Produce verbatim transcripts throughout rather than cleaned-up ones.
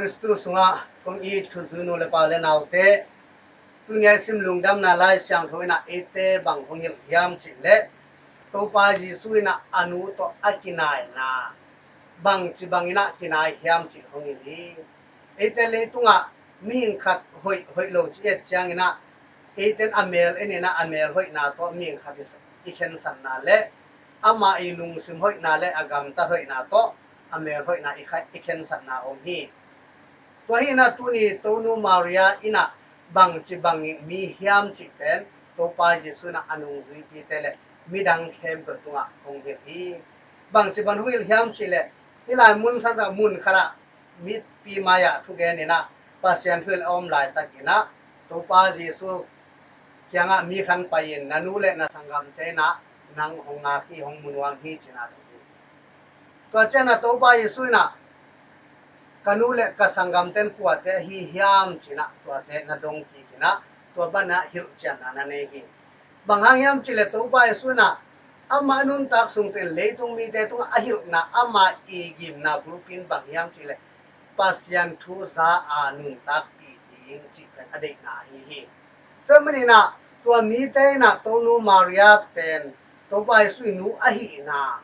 Khristu sungah kong it thuzui nu le pa le naute, tuni a i sim Lungdamna Lai Siangtho in ah eite bang hong hilh hiam cih leh, Topa Jesu in ah a nu tawh a kinaina bangci bangin ah kinai hiam cih hong hilh hi. Eite leitungah mihing khat hoih hoih lo ci et ciangin ah, eiten a mel en in ah a mel hoihna tawh mihing khat i khensatna le amah i lungsim hoihna le a gamtat hoihna tawh a mel hoihna i kha-, i khensatna om hi. Tua hi in ah tuni Tonu Maria in ah bangci bangin mi hiam cih pen Topa Jesu in ah a nungzuipite le midang khempeuh tungah hong hilh hi. Bangci bang hong hilh hiam cih leh, hih lai mun khat ah, mun khat ah mipi mai-ah thugen in ah Pasian thu hilh a om laitakin ah Topa Jesu kiangah mi khat pai in, "Na nu le na sanggamte in ah nang hong ngak hi, hong mu nuam hi," ci-in ah dong hi. Tua ciangin ah Topa Jesu in ah, "Ka nu le ka sanggamte in kuate ahi hiam?" ci-in ah tuate na dong kik in ah, tua bangin ah hilhcianna na nei hi. Bang hang hiam cih leh Topa Jesu in ah amah nuntak sungte in leitung mite tungah a hilhna, amah i gimna bulpi in bang hiam cih leh Pasian thu za a nuntakpih ding cih pen a deihna ahi hi. Tua manin ah tua mite in ah Tonu Maria pen Topa Jesu i nu ahihna,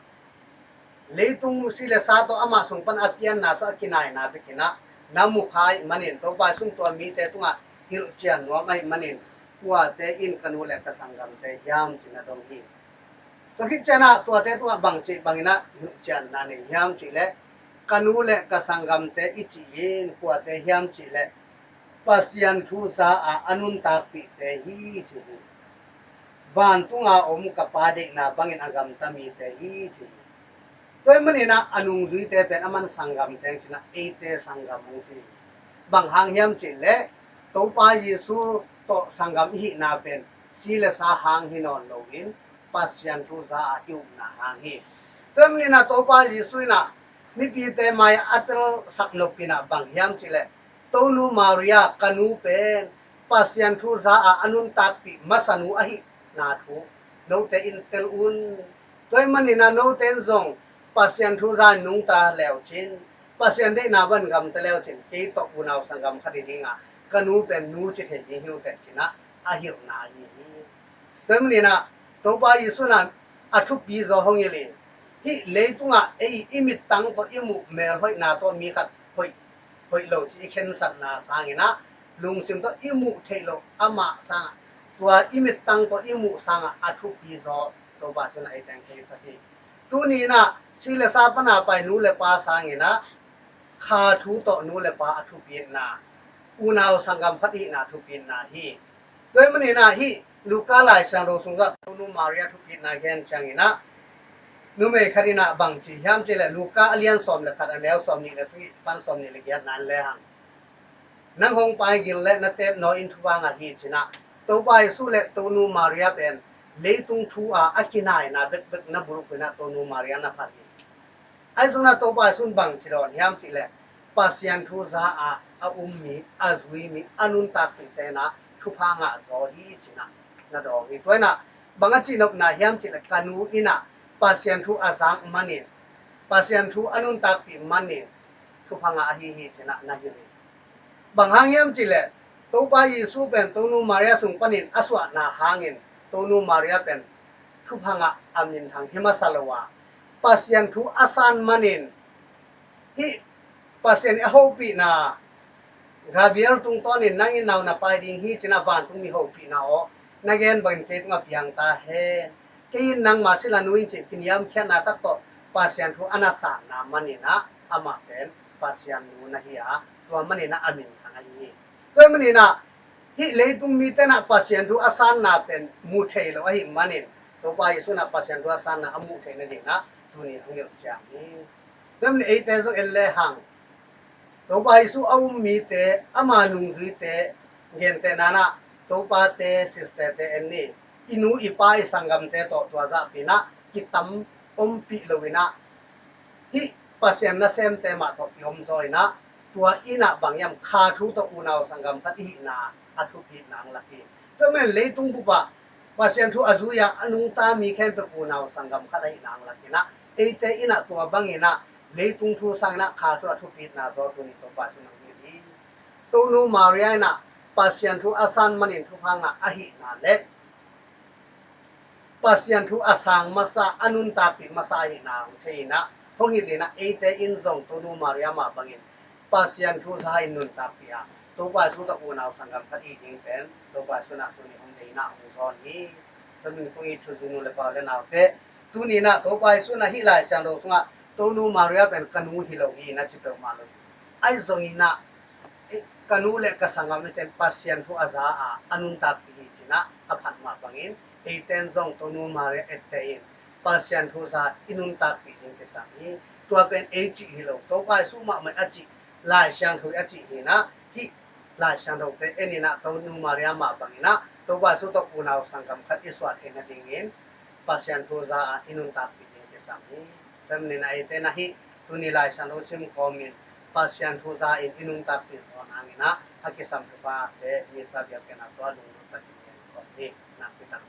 leitung si le sa tawh amah sung pan a pianna tawh a kinaina bek in ah na mu kha ahih manin, Topa Jesu in tua mite tungah hilhcian nuam ahih manin, "Kuate in ka nu le ka sanggamte hiam?" ci-in na dong hi. Tua khit ciangin ah tuate tungah bangci bangin ah hilhcianna nei hiam cih leh, "Ka nu le ka sanggamte," i cih in kuate hiam cih leh, Pasian thu za a a nuntakpihte hi, ci hi. Vantunga om ka Pa deihna bangin a gamta mite hi, ci hi. Tua ahih manin ah a nungzuite pen aman sanggamte hong ci-in ah eite sanggam hong ci hi. Bang hang hiam cih leh Topa Jesu tawh sanggam i hihna pen si le sa hang hi nawn loin Pasian thu za a i upna hang hi. Tua ahih manin ah Topa Jesu in ah mipite mai-ah a telsak nop in ah bang hiam cih leh, "Tonu Maria, ka nu pen Pasian thu za a a nuntakpih masa nu ahihna thu note in tel un. Tua ahih manin ah note in zong Pasian thu za in nungta le uh cin, Pasian deihna bangin gamta le uh cin, kei tawh unau sanggam khat hi ding a, ka nu pen nu ci thei ding hi uh teh," ci-in ah a hilhna ahi hi. Tua ahih manin ah Topa Jesu in ah a thupi zaw hong hilh hi. Hih leitungah ei i mittang tawh i muh melhoihna tawh mi khat hoih, hoih lo ci i khensatna sangin ah, lungsim tawh i muh theih loh amah sangah, tua i mittang tawh i muh sangah a thupi zaw Topa Jesu in ah ei teng theisak hi. Tuni in ah si le sa pan a pai nu le pa sangin ah kha thu tawh nu le pa a thupitna, unau sanggam khat i hihna thupitna hi. Tua ahih manin ah hih Luka Lai Siangtho sungah Tonu Maria thupitna gen ciangin ah, numei khat in ah bang ci hiam cih leh, Luka a lian sawm le khat, a neu sawm nih le sagih pan sawm nih le giatna en lehang, "Nang hong paigil leh na teep nawi in thupha ngah hi," ci-in ah Topa Jesu le Tonu Maria pen leitung thu a a kinaina bekbek na bulphuh in ah Tonu Maria na phat hi. Ahi zongin ah Topa Jesu in bang ci dawn hiam cih leh, Pasian thu za a a um mi, a zui mi, a nuntakpihte in ah thupha ngah zaw hi, ci-in ah na dawng hi. Tua in ah bang a cihnopna hiam cih leh, "Ka nu in ah Pasian thu a zak manin, Pasian thu a nuntakpih manin thupha ngah ahi hi," ci-in ah na hilh hi. Bang hang hiam cih leh, Topa Jesu pen Tonu Maria sung panin a suahna hangin Tonu Maria pen thupha ngah a minthang hi masa lo a, Pasian thu a san manin, hih Pasian i a hopihna, Gabriel tungtawnin, "Nang in nau na pai ding hi," ci-in ah vantungmi hopihna aw, "Na gen bangin kei tungah piang ta hen. Kei in nangma sila nu ing," ci-in kiniamkhiatna tak tawh Pasian thu a na sanna manin ah amah pen Pasian nu na hi a, tua manin ah a minthang ahi hi. Tua manin ah hih leitung mite in ah Pasian thu a sanna pen mu thei lo ahih manin, Topa Jesu in ah Pasian thu a sanna a muh theih nadingin ah tuni hong hilh ciam hi. Tua manin eite zong en lehang, Topa Jesu a um mite, ama nungzuite, gentehna in ah Topate, sisterte en ni. I nu, i pa, i sanggamte tawh tua zahpi in ah kitam ompih lo in ah, hih Pasian nasemte mah tawh i om zaw in ah, tua in ah bang hiam, kha thu tawh unau sanggam khat i hihna a thupitna hong lak hi. Tua manin leitung bup ah Pasian thu a zui a a nungta mi khempeuh unau sanggam khat ahihna hong lak in ah, eite in ah tua bangin ah Leitung thu sangin ah kha thu a thupitna zaw tuni Topa Jesu nang hi hi. Tonu Maria in ah Pasian thu a san manin thupha ngah ahihna le Pasian thu a sang masa, a nuntakpih masa ahihna hong thei in ah, hong hilh in ah, eite in zong Tonu Maria mah bangin Pasian thu za in nuntakpih a, Topa Jesu tawh unau sanggam khat i ding pen Topa Jesu in ah tuni hong deihna hong zawn hi. Tua min kong it thuzui nu le pa u le naute, tuni in ah Topa Jesu in ah hih Lai Siangtho sungah Tonu Maria pen ka nu hi lo hi na ci peuhmah lo. Ahi zongin ah ka nu le ka sanggamte in Pasian thu a za a, a nuntakpih hi ci-in ah a phat mah bangin, eite in zong Tonu Maria etteh in Pasian thu za i nuntakpih ding kisam hi. Tua pen ei cih hi lo, Topa Jesu mahmah a cih, Lai Siangtho a cih hi in ah, hih Lai Siangtho pen en in ah Tonu Maria mah bangin ah Topa Jesu tawh unau sanggam khat i suah theihna dingin Pasian thu za a i nuntakpih ding kisam hi. Tua manin ah eite in ah hih tuni Lai Siangtho sim khawm in Pasian thu za in i nuntakpih zaw nangin ah a kisam thupha te Missa biakinn ah tua lunglut takin gen khawm hi. Nakpi tak